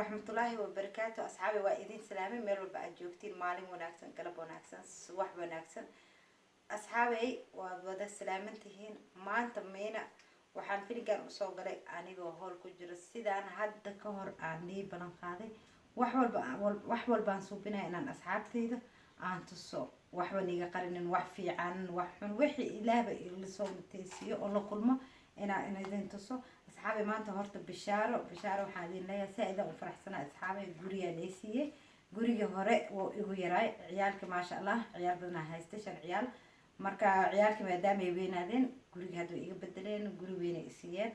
Raxmatullaahi wabarakaatu. Asxaabi, waa idin salaamay meel walba aad joogtiin. Maalin wanaagsan, galab wanaagsan, subax wanaagsan. Asxaabey, waad wada salaaman tihiin. Maanta meyna waxaan filigan usoo galay anigoo hool ku jiro, sidaan hadda ka hor aan nii balan qaaday. Wax walba, wax walbaan suubinaya inaan asxaabtayda aan tuso, waxba niiga qarinin, wax fiican, wax xun, wixii Ilaahba lasoo muteysiiyo oo la kulmo inaan idin tuso. Asxaabay, maanta horta bishaaro, bishaaro waxaan idin leeyahay. Saa-idan u faraxsanaa, asxaabay. Gurigaa lee siiyey. Gurigii hore wuu igu yaraay. Ciyaalka, maasha Allah, ciyaal badanaa haystay, shan ciyaal. Marka ciyaalkii maadaama ay weynaadeen, guriga hadda way iga bedeleen, guri weynay isiiyeen.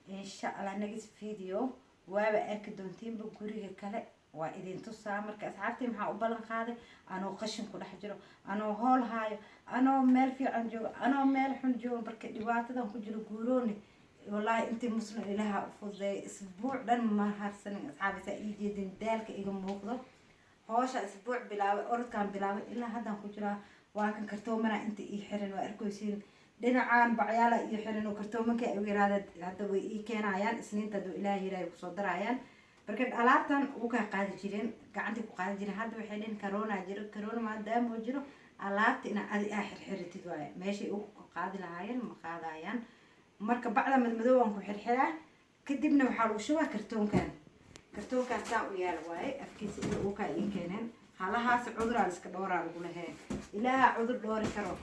Insha Allah next video waaba arki doontiinba, guriga kale waa idin tusaa. Marka asxaabtii, maxaa u ballan qaaday? Anoo qashin ku dhex jiro, anoo hool haayo, anoo meel fiican joogo, anoo meel xun joogo, marka dhibaatadan ku jiro guurooni. Wallaahi intii Muslim Ilaaha u fududeeyay. Isbuuc dhan ma harsanin, asxaabi. Saa ii jeedin, daalka iga muuqdo. Hoosha isbuuc bilaabay, orodkaan bilaabay, ilaa haddaan ku jiraa. Waa kan kartoomana inta ii xiran, waa arkaysiin. Dhinacaan bacyaala ii xiran oo kartoomanka ay yiraahda. Hadda way ii keenayaan Isniinta, hadduu Ilaah yiraayo kusoo darayaan. Marka alaabtan ugu kaa qaadi jireen, gacantii ku qaadi jireen. Hadda waxay dhihin corona jiro, corona maadaama uu jiro, alaabta inaa adi aa xirxiritid waaye. Meeshay ugu qaadi lahaayeen ma qaadayaan. Marka bacda madmadow aan ku xirxiraa, kadibna waxaa lagu shubaa kartoonkan. Kartoonkan saan u yaala waaye, afkiisa ila uu kaa ii keeneen. Halahaas cuduraa iska dhooraa lagu lahee, Ilaaha cudur dhoori karo.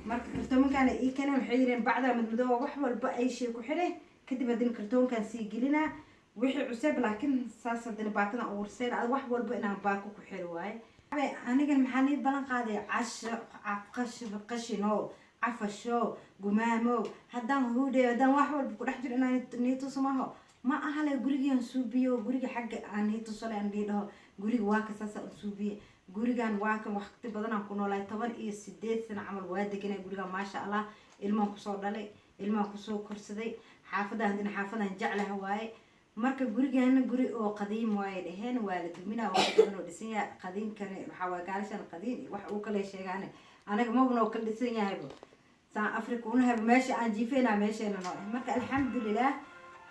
Marka kartoomankaana ii keeneen, waxay yireen bacda madmadooba wax walba ay shay ku xidhay, kadib haddana kartoonkan sii gelinaa wixii cusub. Laakiin saas haddana baakadan ugurseen, wax walba inaan baako ku xiri waaye. Anigan maxaa nii balan qaaday? Casho qashino, cafasho, gumaamo, haddaan huudhayo, haddaan wax walba ku dhex jiro, inaan nii tuso maaho. Ma ahale gurigaan suubiyo, guriga xagga aan nii tusole, aan nii dhaho guriga waa ka saasa aan suubiye. Gurigan waa kan waqti badan aan ku noolahay, 18 sano camal waa deganay gurigan. Maasha Allah, ilmaan kusoo dhalay, ilmaan kusoo korsaday. Xaafadaan haddana xaafadan jeclaha waaye. Marka gurigana guri oo qadiim waaye dheheen, waa la duminaa, waqti badan oo dhisan yahay. Qadiimkani waxaa waay gaalashan qadiim wax uu kale sheegaane, anaga mabna oo kala dhisan yahayba. Saan Africa unahayba, meesha aan jiifeyna meesheena noo ah. Marka alxamdulilah,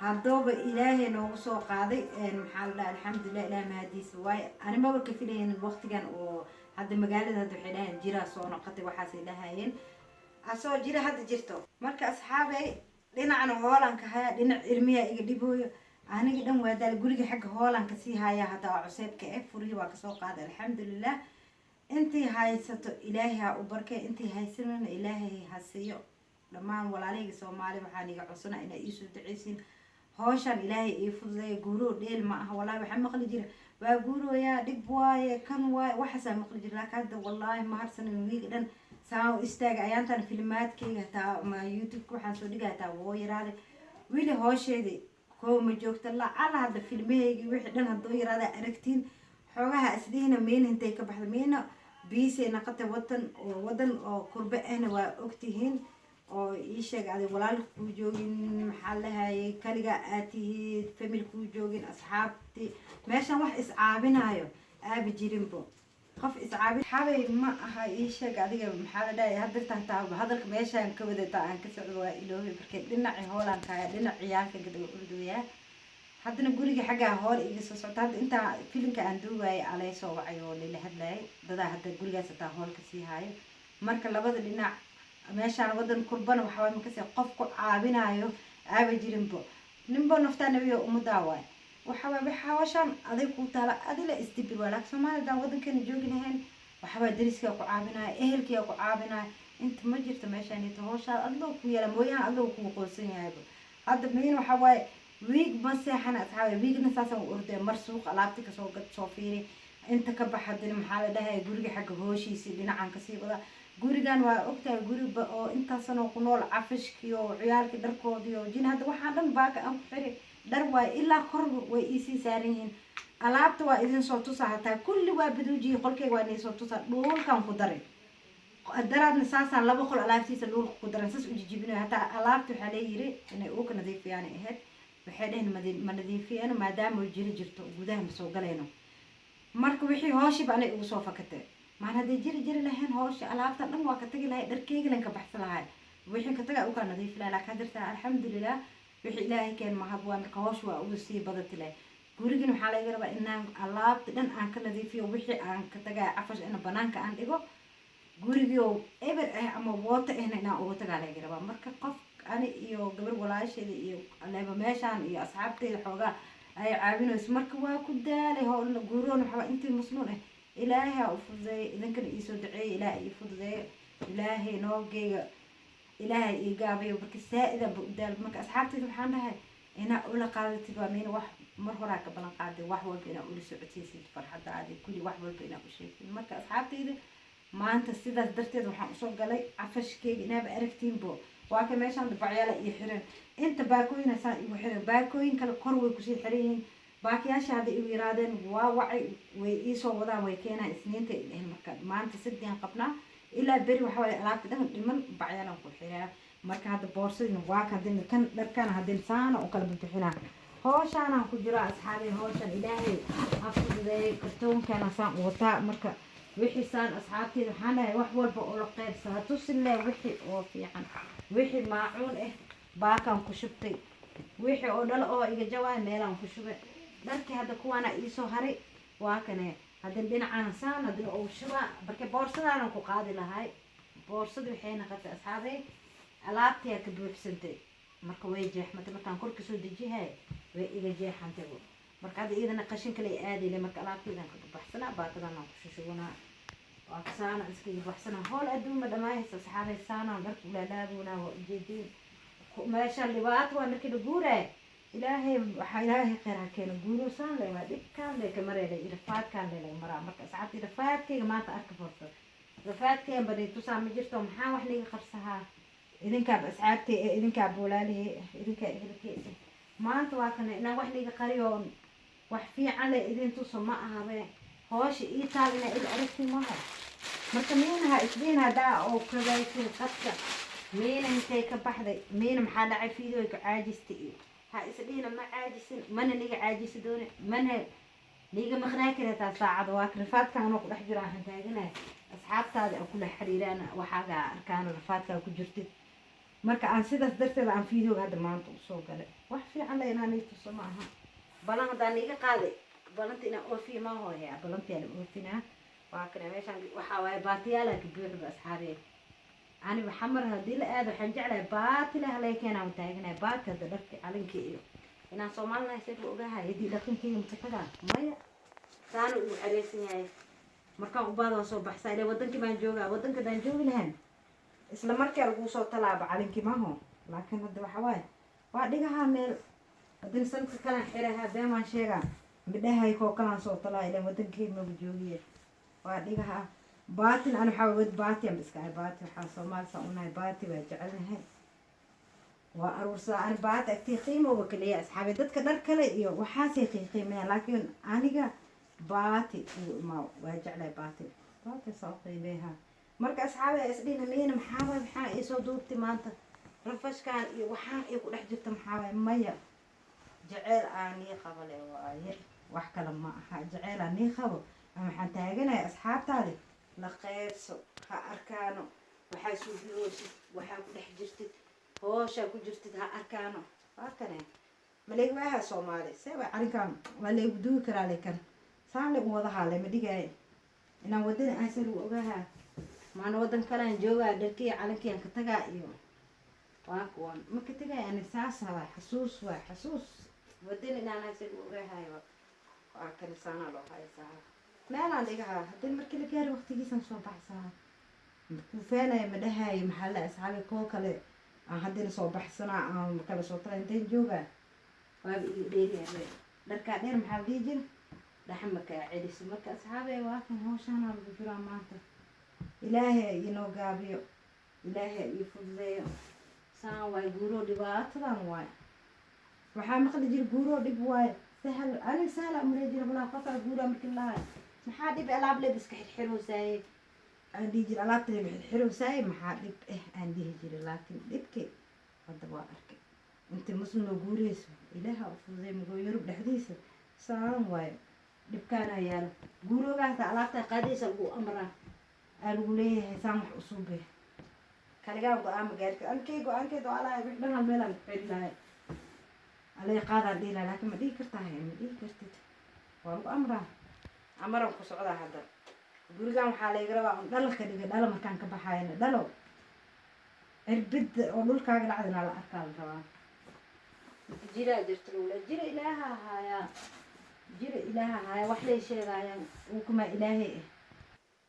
haddooba Ilaahay noogu soo qaaday, maxaa la dhaha, alxamdulilah, Ilaah mahadiisa waaye. Ani maba ka filaynin waqtigan oo hadda magaalada. Hadda waxay dhahayeen jiraa soo noqotay, waxaasay dhahayeen asoo jira hadda jirto. Marka asxaabey, dhinacna hoolaan ka haya, dhinac ilmiya iga dhibooyo. Aniga dhan waa daal. Guriga xagga hoolaan kasii haya hadda, waa cuseybka eh. Furihii waa kasoo qaaday, alxamdulilah. Intii haysato Ilaahay ha u barkay, intii haysanana Ilaahay ha siiyo. Dhammaan walaalahayga Soomaali waxaan iga codsanaa inaa iisoo duceysiin, hawshaan Ilaahay ii fududeeya. Guuroo dheel ma aha. Wallahi waxaa maqli jira waa guurooyaa, dhib waaye, kan waaye, waxaasaa maqli jira. Laakiin hadda wallaahi ma harsanin, wiig dhan saan u istaaga. Ayaantan filimaadkayga hataa ma YouTube-ka waxaan soo dhigay hataa woo yaraaday. Wili hoosheedii koo ma joogta. Lacala hadda filmahaygi wixii dhan hadduu yaraada aragtiin, xoogaha isdhihina meyna intay ka baxda, meyna biisay naqatay. Wadan oo wadan oo kurbe ahna waa ogtihiin, oo ii sheeg adig walaal kuu joogin, maxaa lahayay, kaligaa aad tihid, family kuu joogin, asxaabti meeshan wax iscaabinayo aabi jirinbo, qof iscaabin xabay ma aha. Ii sheeg adiga, maxaa la dhahay, hadirta hataa hadalka meeshaan ka wadataa aan ka socdo waa iloohay. Markay dhinaci hoolaan kaaya, dhinac ciyaalka gada urduyaa, haddana guriga xaggaa hool iga soo socta. Hadda intaa filimka aan duubayay alay soo wacay oo lila hadlayay dadaa. Hadda gurigaas hataa hool kasii haayo. Marka labada dhinac meeshaan wadan kurbana waxaa makase qof ku caabinayo aaba jirinbo. Ninbo naftaa nabiga ummadaa waay. Waxa waay waxa hawshaan aday kuu taala, adila isdibir waa. Laakiin Soomaalida haddaan wadankeena joogi lahayn, waxawaa dariskaa ku caabinaya, ehelkiyaa ku caabinaya. Inta ma jirto meeshaan ito hawshaad adloo ku yaala mooyahan, adloo kuu qoonsan yahayba. Hadda main waxa waaye wiig ma seexana, asxaabi. Wiigna saasaan u ordaya, mar suuq alaabti kasoo gad, soo fiiri, inta ka bax, haddana maxaa la dhahaya, guriga xagga hooshiisii dhinacan kasii wada. Gurigan waa ogtahay, guriba oo intaasanoo ku nool, cafishkii oo ciyaalkii dharkoodii oo jin. Hadda waxaan dhan baaka aan ku xiri dhar waaye, ilaa kor way iisii saaran yihiin. Alaabta waa idin soo tusaa, hataa kulli waa baduujiyi. Qolkeyga waa idin soo tusaa, dhuulkan ku daray. Daraadna saasaan laba qol alaabtiisa dhuulka ku daran, saas u jijibinayo. Hataa alaabta waxaa leeyiri inay uuka nadiifiyaan ahayd. Waxay dheheen ma nadiifiyeen maadaama jiri jirto, gudaha ma soo galayno. Marka wixii hooshiba anay igu soo fakatay maan. Hadday jiri jiri lahayn hoosha, alaabtan dhan waa ka tagi lahay, dharkeygalan ka baxsan lahay, wixii ka taga ukaa nadiifi lahay. Laakiin hadirta alxamdulilah, wixii Ilaahay keen mahad waa. Marka hoosha waa ugu sii badati lahay. Gurigina waxaa laga rabaa inaan alaabta dhan aan ka nadiifiyo, wixii aan ka tagay cafash ina banaanka aan dhigo, gurigii oo eber ah ama woota ahna inaan uga tagaa laga rabaa. Marka qof ani iyo gabar walaasheeda iyo aleeba meeshaan iyo asxaabteyda xoogaa ay caawinayso. Marka waa ku daalay howlna guuroon. Waxaa intii musluun ah Ilaahay ha u fududeeyo, idinkana iisoo duceeya, Ilaahay ii fududeeyo, Ilaahay noogeyga, Ilaahay ii gaabayo. Marka saa-ida ba u daal. Marka asxaabteyda waxaan dhahay inaa ula qaadatid waa miina wax mar horaa ka balan qaaday, wax walba inaa ula socodsiisid, farxadaadi kulli wax walba inaa u sheegtid. Marka asxaabteyda, maanta sidaas darteed waxaan usoo galay cafashkeyga inaaba aragtiinbo. Waa ka meeshaan dabacyaala ii xiran, inta baakooyina saan igu xiran, baakooyin kale kor way kusii xiran yihiin. Baakiyaasha hadday igu yiraadeen waa wacay, way iisoo wadaan, way keenaan Isniinta ay dheheen. Marka maanta Sabdiyan qabnaa, ilaa beri waxa waaye alaabta dhan dhiman bacyaalan ku xiraa. Marka hadda boorsadina waa ka hadina kan dharkana hadin saana u kala bixinaa. Hooshaanaan ku jiraa asxaabay, hooshan Ilaahay ha fududeeyay. Kartoonkana saan u wataa. Marka wixii saan asxaabteeda waxaan dhahay wax walba oo la qeybsa ha tusin leh, wixii oo fiican, wixii maacuun ah baakaan ku shubtay, wixii oo dhalo oo iga jawaay meelaan ku shubay. Dharkii hadda kuwaana iisoo haray, waa kane haddana dhinacana saan haddana ugu shubaa. Marka boorsadaanan ku qaadi lahay, boorsada waxay noqotay asxaabay alaabtiyaa ka buuxsantay. Marka way jeexmatay, markaan korka soo dejihay way iga jeexantay. Marka hadda iyadana qashin kale aadayle. Marka alaabtaydan ka baxsanaa, baakadan aan ku shushubanaa, waa saana iskaga baxsanaa. Howl adduun ma dhamaahaysa asxaabay. Saanaan dharka ulaalaabonaa, waa ujeedin meeshaan dhibaato waa markii la guuraay. Ilaahay waxaa Ilaahay khayr ha keeno. Guuro saan le waa dhibkaan le kamareele, rafaadkaan le laga maraa. Marka asxaabtii, rafaadkayga maanta arka forto, rafaadkayga bani tusaa ma jirto. Maxaa wax liiga qarsahaa? Idinkaaba asxaabtay ee idinkaaba walaalihii, idinkaa ehelkay. Maanta waa kana inaan wax liiga qariyo, wax fiican le idin tuso ma ahabe. Hoosha ii taal inaa il aragti maha. Marka miinaha isdiin haddaa oo kagaysin qadka miina intay ka baxday, miina maxaa dhacay, video ka caajistay iyo ha isdhihina. Ma caajisin, mana niga caajisi dooni, mana niga maqnaa karataa saacada. Waa rafaadka anoo ku dhex jiro waxaan taaganahay asxaabtaada aan kula xiriiraan, waxaagaa arkaan rafaadkaa ku jirtid. Marka aan sidaas darteed aan videoga hadda maanta usoo galay, wax fiican le inaan ii tuso ma aha. Balan haddaan iga qaaday, balanta inaan oofiya ma hooya, balantii aan oofinaa. Waa kana meeshaan waxaa waaye baatiyaalaa ka buuxba asxaabee. Aniba Xamar haddii la aado waxaan jeclahay baati leh halay keenaan taaganahay baati. Hadda dharki calankii iyo inaan Soomaalinahay see ogahay, haddii dhaqankeyga maka maya saana ugu xereysan yahay. Markaan ubaada waa soo baxsaa ile wadankii baan joogaa. Wadanka hadaan joogi lahayn isla markaa laguu soo talaaba calankii maho. Laakiin hadda waxa waaye waa dhigahaa meel, hadina sanadka kalaan xirahaa. Been waan sheegaa midhahay koo kalaan soo talaa ilan wadankey maba joogiye, waa dhigahaa baatin. Ani waxaa wad baati aan iska ahay, baati waxaa Soomaali saan unahay, baati waa jecelnahay, waa aruursadaa. Ani baati agtii qiimooba kaleeya asxaabe. Dadka dhar kale iyo waxaasay qiiqiimayaan, laakiin aniga baati ma waa jeclahay, baati baati soo qiimeeha. Marka asxaabe isdhina miyana maxaa waay, maxaa iisoo duubtay maanta rafashkan iyo waxaan ay ku dhex jirta? Maxaa waay? Maya, jeceyl aan nii qabo le waaye, wax kale ma aha. Jeceyl aan nii qabo ama waxaan taaganahay asxaabtaadi la qeybso, ha arkaano waxaa suubiyoosid, waxaa ku dhex jirtid, hooshaa ku jirtid, ha arkaano. Waa kane malayga waaha Soomaali see waa arrinkan waa laygu dugi karaa lekan saan lagu wadahaa le ma dhigaayo inaan wadani ahse lagu ogahaa. Maana wadan kalean joogaa, dharkii calankiian ka tagaa iyo waa kuwan ma ka tagay ani. Saasa waa xasuus, waa xasuus wadani inaan ahse lagu ogahayo. Waa kani saanaa loo haysaa, meelaan dhigahaa. Haddii markii la gaari waqtigiisan soo baxsaa kufeenaya ma dhahayo. Maxaa la asxaabi koo kale aan haddina soo baxsanaa aan kala soo tala inteen joogaa waaba iga dheeriyahay dharkaa dheer. Maxaa la dhihi jira? Dhaxma kaa celiso. Marka asxaabe, waa kan hawshaanaa lagu jiraa maanta. Ilaahay inoo gaabiyo, Ilaahay ii fududeeyo. Saan waay guuroo, dhibaatadan waay. Waxaa maqli jira guuroo dhib waaye, sahal ani sahla umree jira walaa. Qofaa guuraa markii lahay maxaa dhib, alaab leeb iska xirxirowsaaye aan dhihi jira, alaabta leeb xirxirowsaaye maxaa dhib eh aan dhihi jira. Laakiin dhibki hadda waa arkay. Inta muslim loo guureyso Ilaaha u fududeey. Magoo Yurub dhexdiisa saan waayo, dhibkaana yaalo. Guuroogaasa alaabta qaadaysa lagu amraa, aa lagu leeyahay saan wax usube kaligaa go-aan ma gaari kar. Ankay go-aankeed waa lahay, wix dhan hal meelaan ku xiri lahay. Alay qaadaan dhihi lahaa, laakiin ma dhihi kartaa? Ma dhihi kartid, waa lagu amraa. Amaran ku socdaa. Hadda gurigan waxaa layga rabaa un dhalo ka dhiga. Dhalo markaan ka baxayna, dhalo cirbidda oo dhulkaaga dhacdana la arkaa la rabaa. Jiraa jirta lagula jira. Ilaaha haayaa jira, Ilaaha haaya. Wax lay sheegayaan ukumaa Ilaahay ah.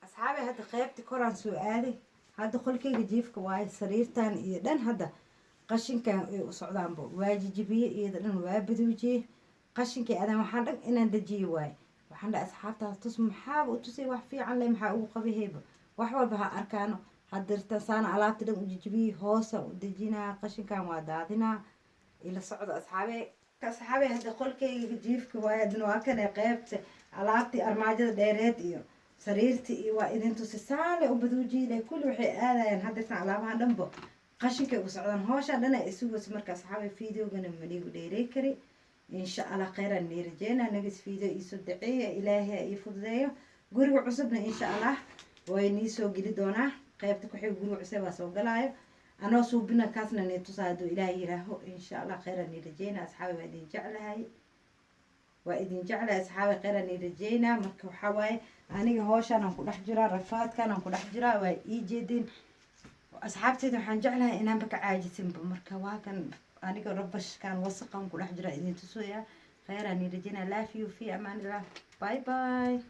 Asxaabi, hadda qeybta koraan soo aaday. Hadda qolkeyga jiifka waaye. Sariirtan iyo dhan hadda qashinkan ay u socdaanba waa jijibiye, iyada dhan waa baduujiyey. Qashinkii adan waxaan dhan inaan dejiye waaye. Waxaan dhahay, asxaabtaas tus. Maxaaba u tusay? Wax fiican le maxaa ugu qabahayba? Wax walba ha arkaano. Hadirtan saana alaabta dhan u jijibiyey, hoosa u dejinaa, qashinkan waa daadinaa. Ila socdo, asxaabe. Asxaabe, hadda qolkeyga jiifka waaye. Haddana waa kane qeybta alaabtii, armaajada dheereed iyo sariirtii iyo waa idin tusi. Saale u baduujiile kulli waxay aadayaan hadirtan alaabahan dhanbo qashinkay u socdaan. Hooshaan dhan ay isugayso. Marka asxaabe, videogana maniigu dheerey kari. Insha Allah kheyran nii rajeynaa. Nagas video iisoo daceeya, Ilaahay ii fududeeyo. Guriga cusubna insha Allah way nii soo geli doonaa. Qeybta ku xiga guriga cusub baa soo galaayo, anoo suubina kaasna nii tusaa hadduu Ilaahay yiraaho. Insha Allah kheyran nii rajeynaa. Asxaabe, waa idin jeclahay, waa idin jeclahay. Asxaabe, kheyran nii rajeynaa. Marka waxaa waaye, aniga hooshaan aan ku dhex jiraa, rafaadkan aan ku dhex jiraa, waa ii jeedin. Asxaabteyda waxaan jeclahay inaanba ka caajisinba. Marka waa kan aniga rabashkan wasaqan ku dhex jira idin tusaya. Kheyraan nii rajeynaa. Love you, fi amaanillah, bye bye.